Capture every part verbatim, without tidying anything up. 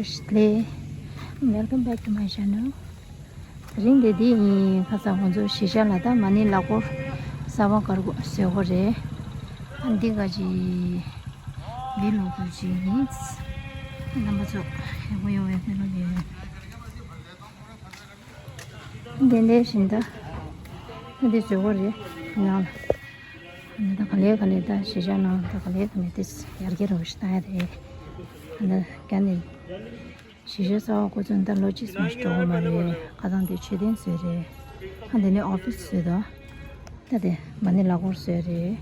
Welcome back to my channel. དེ་རིང་འདི་འདི་ཡིན། ཁ་སང་ཁོང་ཚོ་གཞིས་ཆགས་ལ་ད་མ་ཎི་ལག་འཁོར་གསར་པ་བཀར་དགོས་བཟོས་དགོས་རེད། ཨ་འདི་ག་ཅི་འདི་ལོ་དུ་ཅི་ཡིན། རྣམ་པ་ཚོ་ཡག་པོ་ཡོང་བའི་སྨོན་ལམ་ཡོད། འདི་འདྲ་བཞིན་ད་འདི་བཟོས་དགོས་རེད། ནང་ལ་ད་ག་ལེ་ག་ལེ་ད་གཞིས་ཆགས་ནང་ད་ག་ལེ་ག་ལེ་དེ་ཡར་རྒྱས་རོགས་ཞིག་བཏང་ཡ་རེད། ད་ག་ནས། གཞིས་ཆགས་གསར་པ་འགོ་བཙུགས་ད་ལོ་གཅིག་ཙམ་ཞིག་འགྲོ་གི་མ་རེད། ཁ་སང་དེ་མཆོད་རྟེན་བཟོས་རེད། ཨ་འདི་ནས་ཨོ་ཕིས་བཟོས་དང་། ད་དེ་མ་ཎི་ལག་འཁོར་བཟོས་རེད།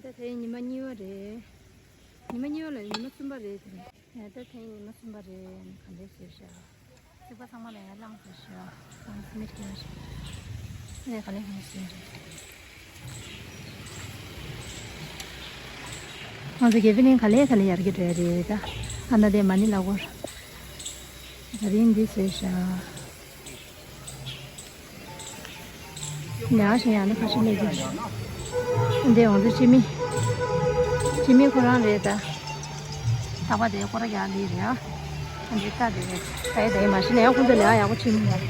ད་དེ་ཉི་མ་གཉིས་པ་རེད། ཉི་མ་གཉིས་པ་ལ་ཉི་མ་གསུམ་པ་རེད་དེ། ཡ་ད་ཐེངས་ཉི་མ་གསུམ་པ་རེད། ག་འདྲས་བཟོས་ཤག་རྩིག་པ་ཚང་མ་ལ་ཡར་བླངས་བཟོས་ཤག་ཚང་མ་སི་མེན་ཊི་བརྒྱབ་ཤག་ཨ་ནི་ག་ལེ་ག་ལེ་བཟོས་རེད། ང་ཚོ་དགེ་འཕེལ་གླིང་ག་ལེ་ག་ལེ་ཡར་རྒྱས་འགྲོ་ཡ་རེད་ད། ཨ་ན་དེ་མ་ཎི་ལག་འཁོར། ད་རིང་འདི་བཟོས་ཤག་ཉག་ཞིག་ཡང་ན་ཁ་ཤས་སླེབས་ཀྱི་རེད། འདི་འོང་ཚེ་སྤྱི་མི། སྤྱི་མི་ཁོ་རང་རེད་ད། ལྷག་པ་དེ་སྐོར་ར་རྒྱག་འདི་རེད་ཨ། འདི་ལྟ་དེ་རེད། ད་ཡི་ད་ཡི་མ་གཞི་ནས་ཡང་ཁོང་ཚོ་ལས་ཨ་ཡག་པོ་བྱེད་མི་ཡོང་།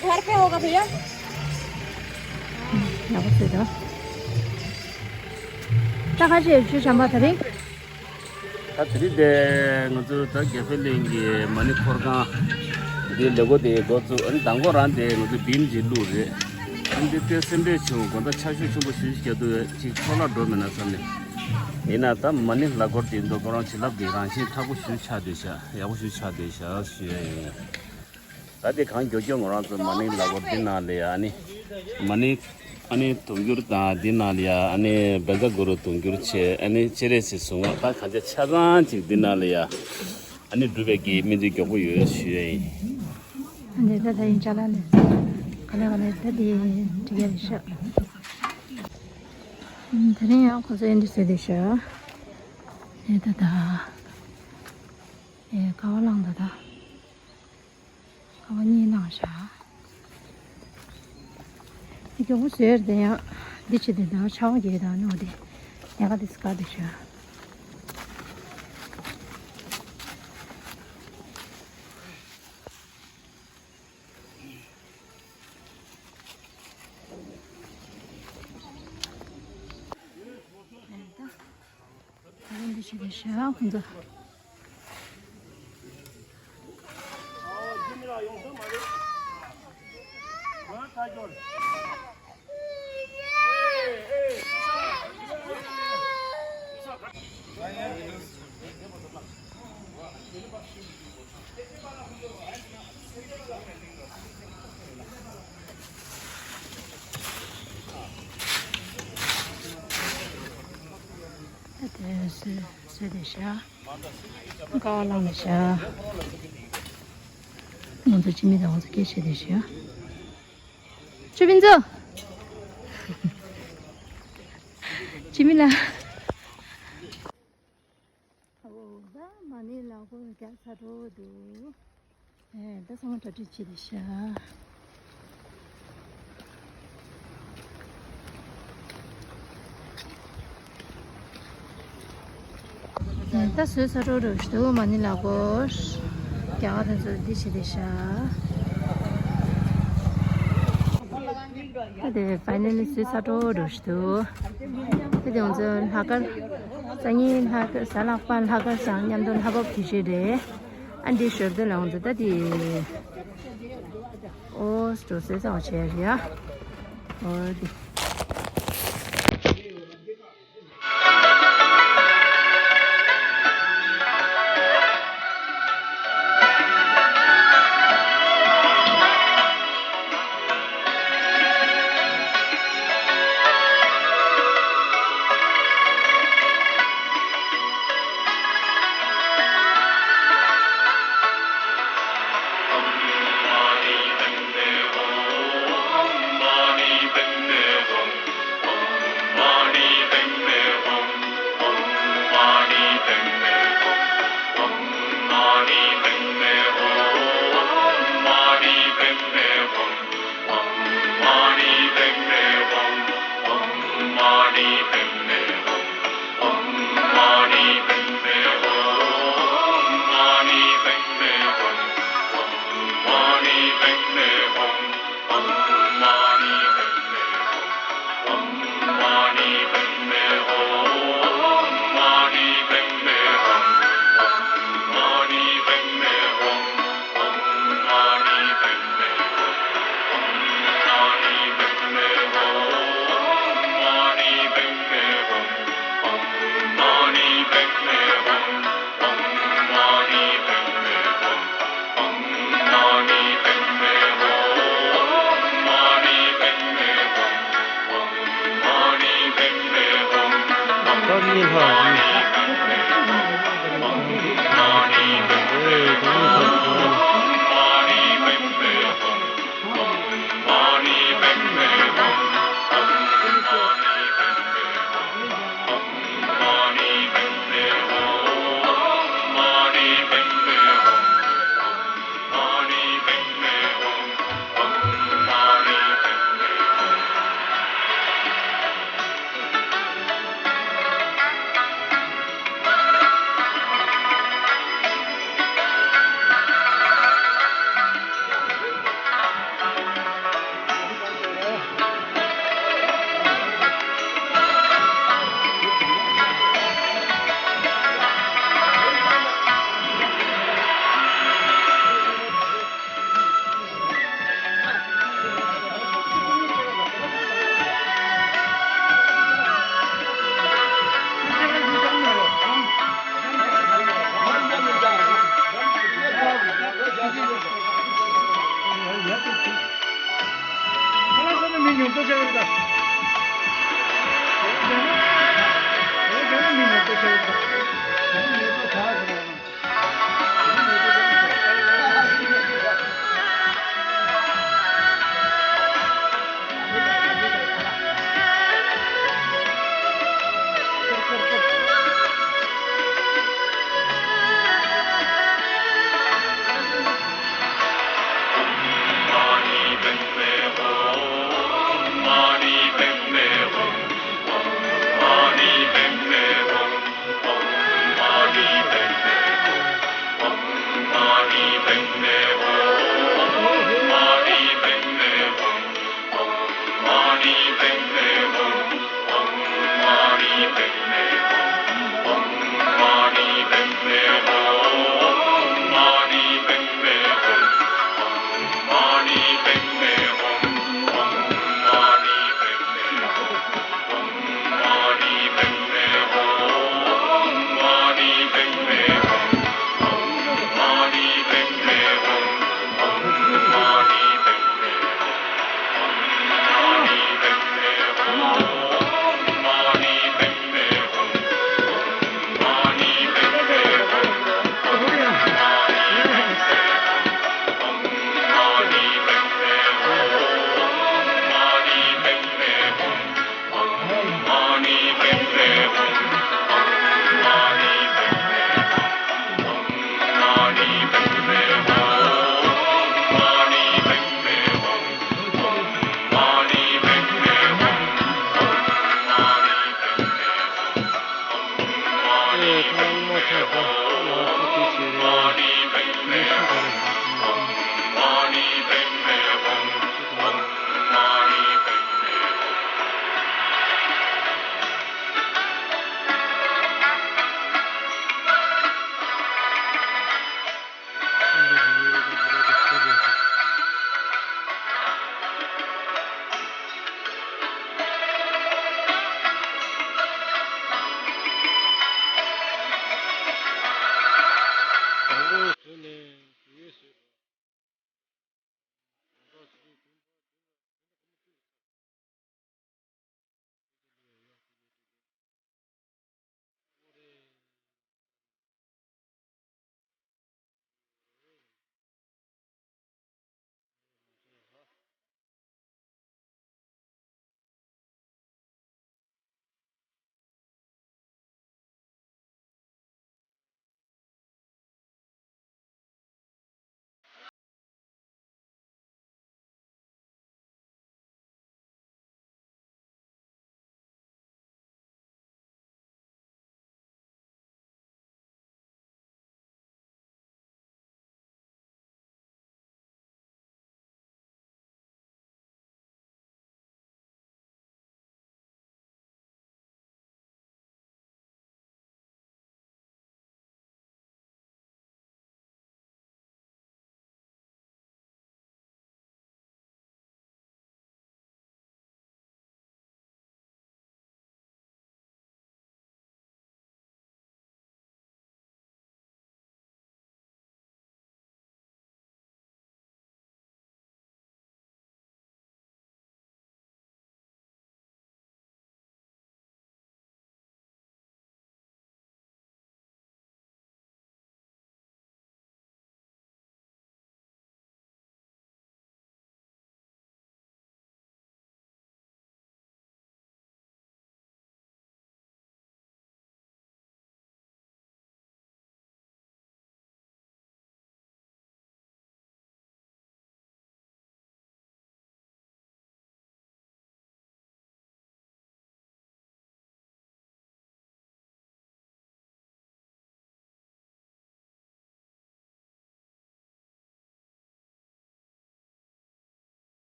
घर पे होगा भैया। ཡག་པོ་བྱེད་ད། ད་ཁ་ཤས་ཆུ་བྱམས་པ་ད་རིང་། ད་དེ་རིང་དེ་ང་ཚོ་ད་དགེ་འཕེལ་གླིང་གི་མ་ཎི་འཁོར་ཁང་འདི་ལས་འགོ་དེ་འགོ་བཙུགས། ཨ་ནི་མདང་དགོང་རང་དེ་ང་ཚོ་བིམ་གྱི་བླུགས་རེད། ཨ་ནི་དེ་ལྟས་སེམས་པས་བྱུང་། དགོང་དག་ཆར་ཤུགས་ཆེན་པོ་ཞེ་པོ་ཅིག་རྒྱག་དུས་ཅིག་འཕྲོ་བརླག་འགྲོ་མེད་ན་བསམ་ནས། ཡིན་ན་ད་མ་ཎི་ལག་འཁོར་དེ་འདུག་ཁོ་རང་བྱིན་རླབས་ཀྱི་རང་བཞིན་ཁག་པོ་ཞེ་པོ་ཆགས་བསྡད་ཤག་ཡག་པོ་ཞེ་པོ་ཆགས་བསྡད་ཤག་ཞུ་ཡ་ཡིན། ད་དེ་གང་མགྱོགས་མགྱོགས་ང་རང་ཚོ་མ་ཎི་ལག་འཁོར་འདི་ནང་ལ་ཡ་ཨ་ནི་མ་ཎི་ཨ་ནི་དུང་སྒྱུར་དང་འདི་ནང་ལ་ཡ་ཨ་ནི་བཛྲ་གུ་རུ་དུང་སྒྱུར་བྱས། ཨ་ནི་སྤྱན་རས་གཟིགས་གཟུངས་སྔགས་ད་གང་ཆ་ཆ་ཚང་ཅིག་འདི་ནང་ལ་ཡ་ཨ་ནི་སྒྲུབ་པའི་གི་སྨོན་འདུན་མགྱོགས་པོ་ཡོད་ཞུ་ཡ་ཡིན། ཨ་ནི་ད་ད་ཡིན་ཅ་ལག་ལས་ག་ལེ་ག་ལེ་ད་དེ་འགྲིག་ཡ་རེད་ཤག་དེ་རིང་ཡང་ཁོ་ཚོ་ཨེ་འདྲ་ཟེར་བསྡད་ཤག་ཨེ་ད་ད་ཨེ་ཀ་བ་བླངས་ད་ད། ཁ་བ་གཉིས་གནང་བཞག་འདི་མགྱོགས་པོ་བཟོས་རེད་དེ་ཡང་། འདི་བྱེད་དེ་དང་ཆར་པ་རྒྱག་དང་ནོ་དེ། ཉལ་ཁ་དེ་སྐ་དེ་བཞག་ད་རུང་འདི་བྱེད་དེ་བཞག་ཁོང་ཚོ། ད་དེ་སུ་སུ་དེ་བཞག་ཀ་བ་བླངས་ནས་བཞག་ང་ཚོ་སྤྱི་མི་དང་ང་ཚོ་སྐད་བཤད་དེ་བཞག་ཆུ་ཕིན་ཚོ། སྤྱི་མི་ལ། ཨོ་ད་མ་ཎི་ལག་འཁོར་རྒྱག་ཚར་འགྲོ་འདུག་ཨེ་ད་ཚང་མ་གྲ་སྒྲིག་བྱེད་དེ་ཤག་ཨེ་ད་བཟོས་ཚར་འགྲོ་འདུག་མ་ཎི་ལག་འཁོར་རྒྱག་ག་དེ་ཚོ་འདི་བྱེད་དེ་ཤག་ད་དེ་ཕའི་ནལ་ལི་བཟོས་ཚར་འགྲོ་འདུག་ད་དེ་ང་ཚོ་ལྷག་དཀར། སང་ཉིན་ལྷག་དཀར་གཟའ་ལྷག་པ་ལྷག་དཀར་དང་མཉམ་དུ་ལྷག་པ་དུས་ཆེན་རེད། ཨ་འདི་ཞོར་དུ་ལ་ང་ཚོ་ད་དེ་ཨོ་སྤྲོ་སེ་ཚང་བྱས་རེད་ཡ། ཨོ་དེ།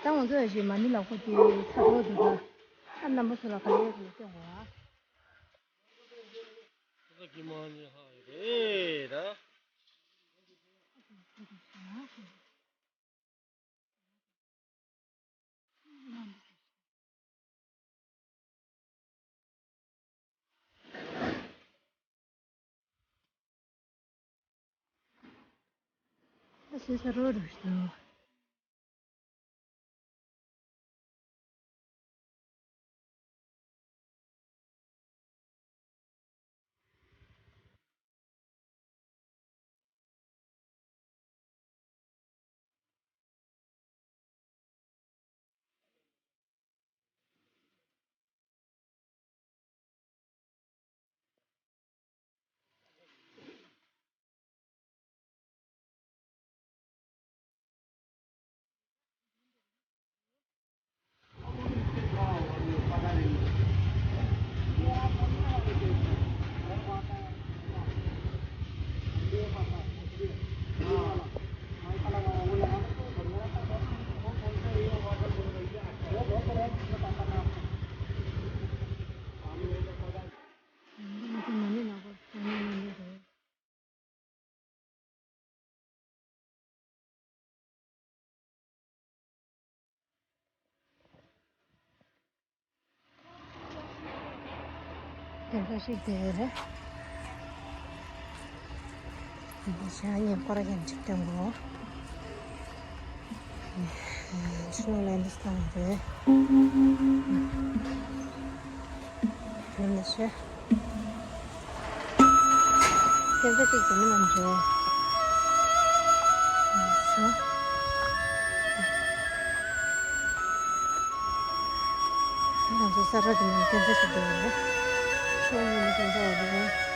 ད་ང་ཚོ་ཡ་ཞིག་མ་ནི་ལ་ཁོ་དེ་ཚ་ཐོག་འདུག་ད། ཨ་རྣམ་པ་ཚོ་ལ་ག་རེ་ཡོད་ཟེར་སྟོན་དགོས་ཨ། ད་ཀི་མ་ནི་ཧ་རེད་ད། ད་ཟས་ཟ་རོགས་རོགས་ཞུ། དེ་འདྲ་ཞིག་དེ་རེད། འདི་ཤ་ཉེ་སྐོར་ཡན་ཅིག་སྟོན་གོ། ཕྱི་ནང་ལ་འདི་སྟོན་རེད། འདི་ནི་ཤ། སྐྱེ་འཚར་ཅིག་དེ་ནི་མ་འདྲ། སོ། ང་ཚོ་ས་ར་དེ་ནི་སྐྱེ་འཚར་ཞིག་འདུག་རེད། ཕྱོགས་གཉིས་ནས་སྐྱེ་འཚར་བ་རེད།